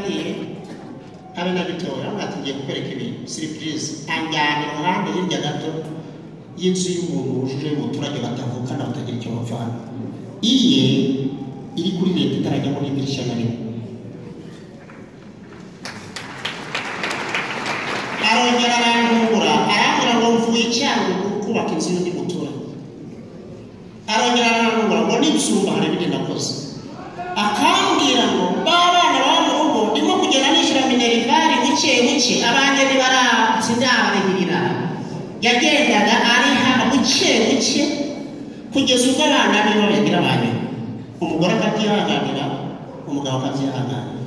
yambwiye habe na gitoya. Aramubwira ati ngiye kukwereka ibintu surprise. Anjyana iruhande hirya gato y'inzu y'umuntu wujuje umuturage batavukana batagira icyo bapfana, iye iri kuri leta itarajyamo n'idirishya na rimwe. Arongera arangungura arambwira ngo mvuye Cyangugu kubaka inzu y'undi muturage. Arongera arangungura ngo n'ibyumba hari ibindi nakoze. Akambwira ngo ba bana baba mu rugo ndimo kugenda nishyura minerivare buke buke, abanjye ntibaratsindabarihirira. Yagendaga ariha buke buke kugeza ubwo abana biwe bagira ba nyuma. Umugore akabyihanganira, umugabo akabyihanganira.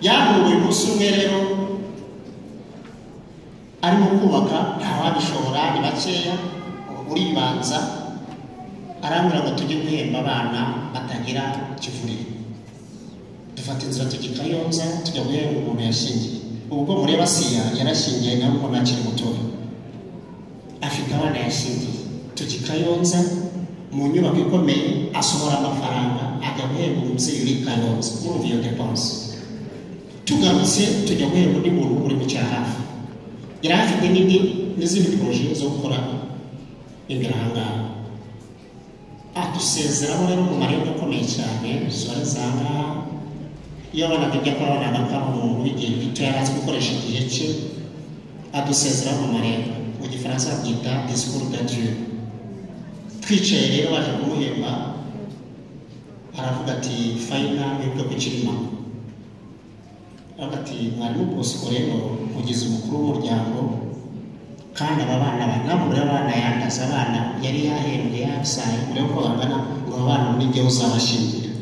Yahuye umunsi umwe rero arimo kubaka, ntawabishobora ni bakeya, uribanza. Arambwira ngo tujye guhemba abana batagira kivuriro. Dufata inzira tujya i Kayonza tujya guhemba umuntu yashyingiye. Ubwo mureba Siya yarashyingiye nawe ubona akiri mutoya, afite abana yashyingiye. Tujya i Kayonza mu nyubako ikomeye, asohora amafaranga ajya guhemba umubyeyi uri i Kayonza. Murumva iyo depense. Tugarutse tujya guhemba undi muntu uri mu Cyahafi. Yari afite n'izindi projet zo gukora imbere aha ngaha. Adusezeraho rero mu marembo akomeye cyane, zari zangaha. Iyo wabonaga ibyo akora wabonaga ko ari umuntu w'igihe gito, yari azi gukoresha igihe cye. Adusezeraho mu marembo, mu gifaransa babyita discours d'adieu. Twicaye rero baje kumuhemba, aravuga ati fayina mwebwe ku kirima. Aravuga ati mwarimu Bosco rero mugize umukuru w'umuryango, kandi aba bana namwe abana yandaza abana yari yahembwe yabyaye, murebe uko bangana, ngo aba bana ni jye uzabashingira.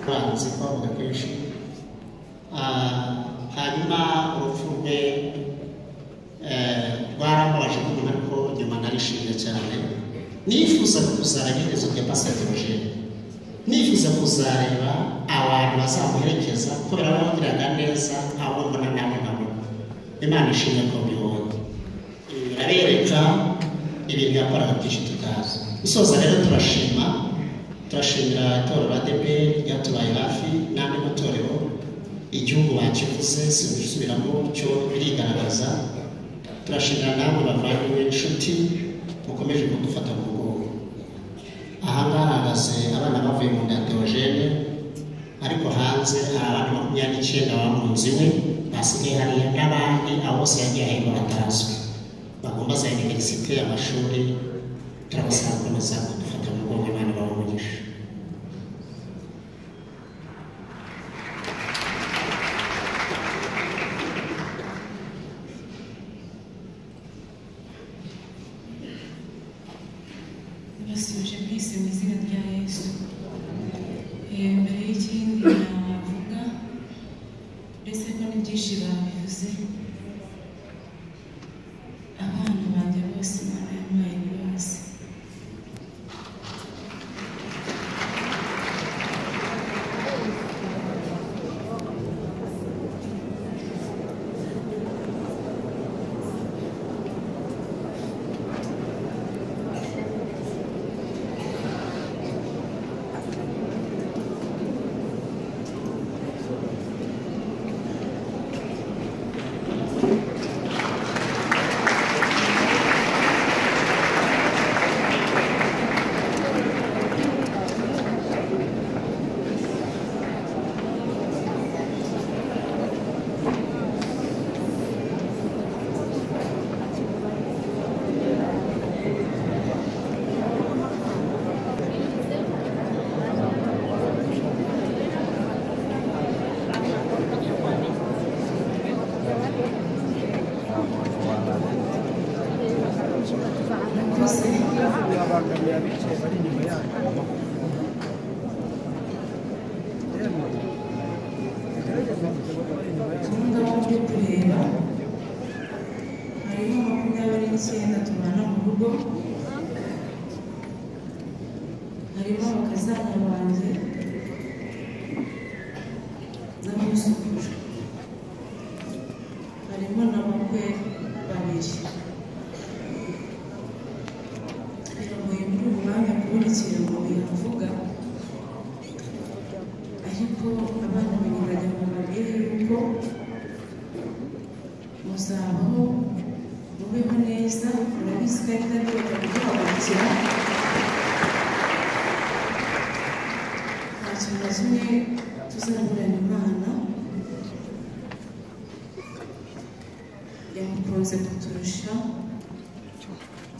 Banzi twavuga kenshi. Hanyuma urupfu rwe rwarambabaje nk'umuntu, ariko nyuma narishimye cyane. Nifuzaga kuzareba iherezo rya Pastor Theogene, nifuza kuzareba abantu bazamuherekeza kubera babagiraga neza, abo mbona nabo nabo. Imana ishimwe ko mbibonye. Birabereka ibintu yakoraga byinshi tutazi. Gusoza rero turashimira itorero ADEPR ryatubaye hafi n'andi matorero. Igihugu bakivuze simbisubiramo, cyo birigaragaza. Turashimira namwe bavandimwe inshuti mukomeje kudufata mu mugongo. Aha ngaha hahagaze abana bavuye mu nda ya Theogene, ariko hanze hari abantu 29 baba mu nzu iwe basigaye hariya, n'abandi abo bose yagiye ahemba batazwi, bagomba za universite, amashuri. Turabasaba gukomeza kudufata mu mugongo. Imana ibahe umugisha. Ndabasuhuje mwese mu izina rya Yesu. Mbere y'ikindi navuga, uretse ko ni byinshi babivuze, abana banjye bose Imana yampaye ni bose. Uri kureba harimo 29 tubana mu rugo, harimo abakazana banjye n'abuzukuru, harimo n'abakwe babiri. Biragoye muri uyu mwanya kubona ikintu umuntu yavuga, Ariko abana banjye ndagira ngo mbabwire yuko muzabaho mubeho neza, murabizi ko ari ndabirota kuduhagurukira, nta kintu na kimwe tuzaburana Imana yamukunze kuturusha,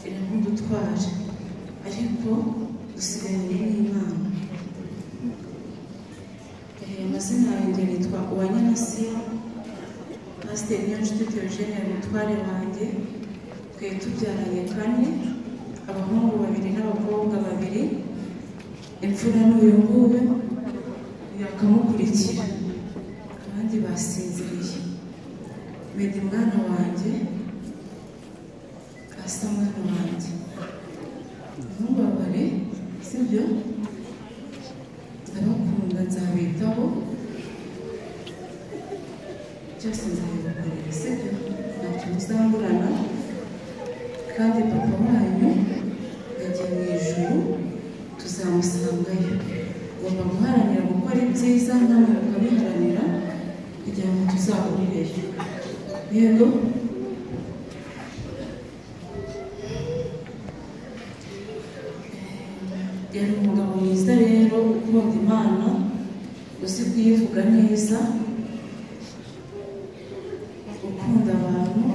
iramudutwara, ariko dusigaranye n'Imana. Amazina yanjye nitwa Uwanyanasiya, Pasiteri Niyonshuti Theogene umutware wanjye, twe tubyaranye 4, abahungu 2 n'abakobwa 2, imfura n'uyu nguyu yakamukurikira, abandi basinziriye. Medi mwana wanjye, Asa mwana wanjye, ntubabare, sibyo? Ndabakunda, nzabitaho, byose nzabibakorera, sibyo? Ntacyo muzamburana, kandi papa wanyu yagiye mu ijuru, tuzamusangayo. Ngomba guharanira gukora ibyiza, namwe mukabiharanira kugira ngo tuzahurireyo. Yego? Yari umugabo mwiza rero, ukunda Imana, uzi kuyivuga neza, ukunda abantu,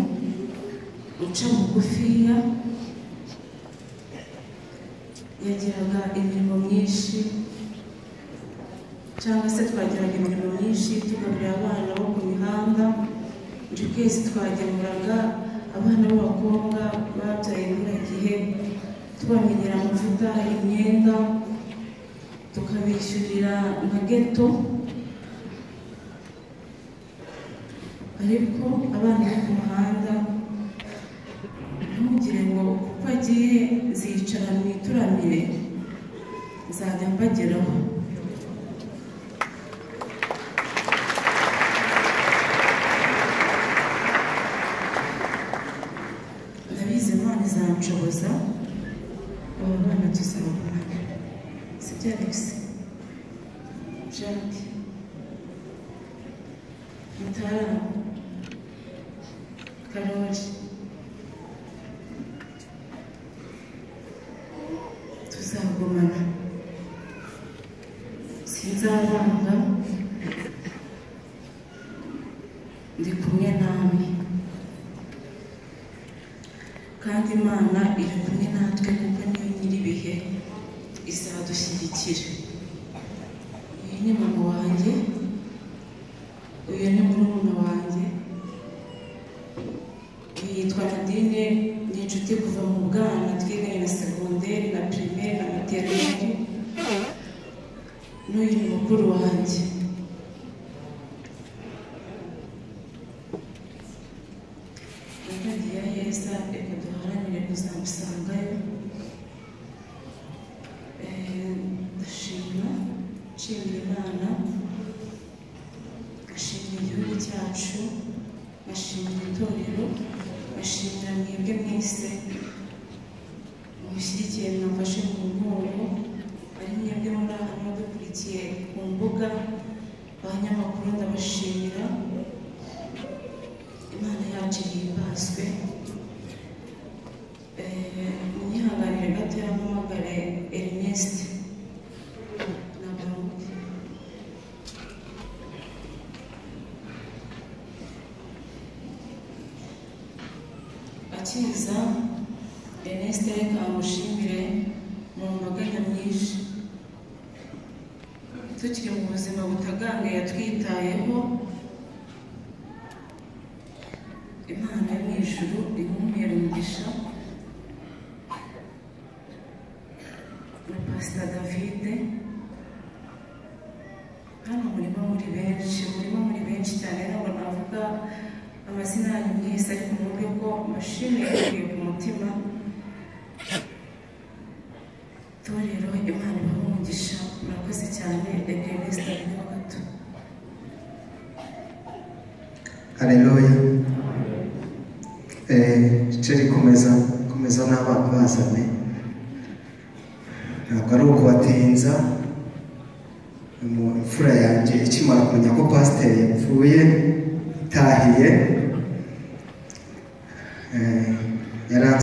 uca bugufiya, yagiraga imirimo myinshi, cyangwa se twagiraga imirimo myinshi, tugaburira abana bo ku mihanda, buri kwezi twagemuraga abana b'abakobwa babyaye imburagihe, tubamenyera amavuta, imyenda, tukabishyurira nka geto. Ariko abana bo ku muhanda ntimugire ngo kuko agiye nzicara mu ituramire, nzajya mbageraho. Ndabizi Imana izanshoboza, aba bana tuzabana, sibyo Alex? Jacques, Mutarama, Karori, tuzagumana, sinzabanga, ndi kumwe namwe, kandi Imana iri kumwe natwe kuko niyo nyir'ibihe, izadushyigikira. Uyu ni mama wanjye, uyu ni murumuna wanjye, uyu yitwa Nadine, ni inshuti kuva mu bwana, twiganye na segonderi na primaire na maternelle, n'uyu ni mukuru wanjye. Nagiye heza, reka duharanire kuzamusangayo. Ndashima, nshimira Imana, ngashimira igihugu cyacu, ngashimira itorero, ngashimira mwebwe mwese mushyigikiye, mwamfashe mu mugongo, ari mwebwe muri aha mwadukurikiye ku mbuga, abanyamakuru ndabashimira. Imana yacu ihimbazwe. Munyihanganire gato yampamagare Ernest Nagaruke. Akiza Ernest, reka amushimire mu mbaga nyamwinshi. Tukiri mu buzima butagange yatwitayeho, Imana yo mu ijuru imumpere umugisha, na Pastor David. Hano murimo muri benshi, murimo muri benshi cyane, ntabwo navuga amazina yanyu mwese, ariko mwumve ko mbashimiye mbivuye ku mutima. Itorero, Imana ibahe umugisha, murakoze cyane. Reka Ernest avugeho gato. Haleluya. Ceri, komeza komeza n'abana bazane, ntabwo ari ukubatinza, Imfura yanjye ikimara kumenya ko pasiteri yapfuye itahiye, yaranze.